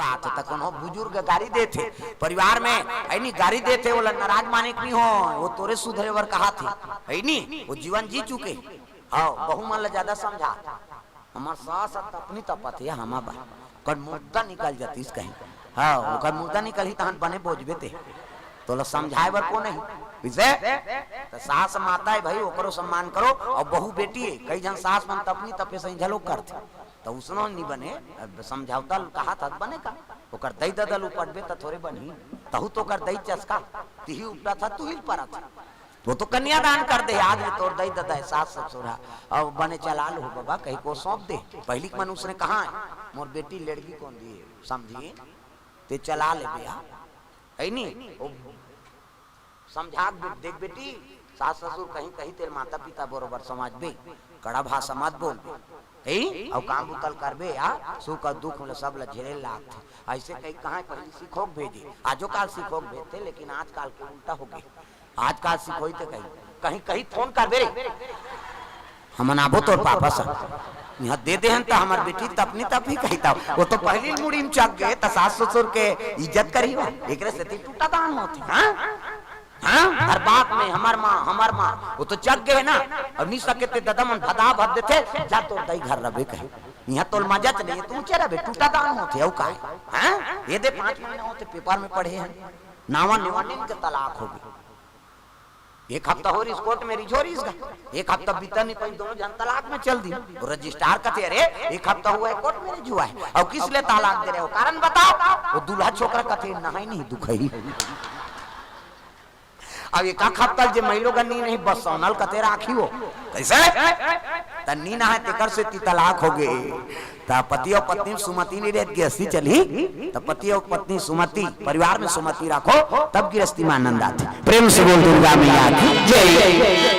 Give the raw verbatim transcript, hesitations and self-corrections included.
आथे त कोनो बुजुर्ग गारी देथे, परिवार में, है नी, गारी देथे, ओला नाराज माने के नहीं हो, वो तोरे सुधरे बर कहा थे, है नी, वो जीवन जी चुके। हाँ, बहू मन ला ज्यादा समझा। हमार सास ह तपनी तपत हे, हमा बा, ओकर मुर्दा निकल जातिस कहीं। हाँ, ओकर मुर्दा निकलही तहन बने बोझबे ते। तोला समझाए बर को नहीं? इसे त सास माता है भाई, ओकरो सम्मान करो। और बहू बेटी है, कई झन सास मन तपनी तपे सही झलो करथे, त उसनो नहीं बने। अब समझौता कहा था बने का? ओकर दई ददल उपटबे त थोरे बनही। तहू तो ओकर दई चसका, तिही उपटा था, तू ही परा था। वो तो कन्यादान कर दे, आज में तोर दई ददा है, सास ससुर है, अब बने चला लो बाबा, कहीं को सौंप दे। पहली के मनुष्य ने कहा है, मोर बेटी लड़की कौन दिए, समझिए, ते चला ले बिया, है नी? वो समझा के देख बेटी, सास ससुर कहीं कहीं तेरे माता पिता बरोबर समझबे, कड़ा भाषा मत बोलबे, है? और काम बुतल करबे यार, सुख और दुख में सब ला झेले लागथे। ऐसे कहीं कहाँ पहले सीखो के भेजे, आजो काल सीखो के भेजते, लेकिन आजकल के उल्टा हो गए। आजकल सीखोई ते कहीं, कहीं कहीं फोन करबे रे, हमन आबो तोर पापा सन। यहाँ दे दे हन त हमर बेटी तपनी तपनी कही तब। वो तो पहली मुड़ी में चक गए त सास ससुर के इज्जत करी हो। एकरे सेती टूटा दान होथे। हाँ? हाँ? हर बात में हमर माँ, हमर माँ। वो तो चक गए ना। और नी सके ते ददा मन भदा भद देथे, जा तोर दई घर रबे कहे। यहाँ तोल मजा चले, तू चला बे, टूटा दान होथे, अउ काय? हाँ? ये दे पाँच महीना होथे, पेपर में पढ़े हैं। नावा नेवा नीन के तलाक हो गई। एक हफ्ता हो रही कोर्ट में रिझो रही इसका, एक हफ्ता बीता नहीं पाई, दोनों जन तलाक में चल दी। वो रजिस्ट्रार कथे, अरे एक हफ्ता हुआ है कोर्ट में रिझो है, और किस लिए तलाक दे रहे हो, कारण बताओ। वो दूल्हा छोकरा कथे, नहाई नहीं दुखई। अब एक हफ्ता जे महिलो का नी नहीं, बस सोनल कथे राखी हो। कैसे? त नी नहाए तेकर से ती तलाक हो गए। त पति और पत्नी में सुमति नहीं रहत, गृहस्थी चली, त पति और पत्नी सुमति, परिवार में सुमति रखो, तब गृहस्थी में आनंद आथे। प्रेम से बोल दुर्गा मैया की जय।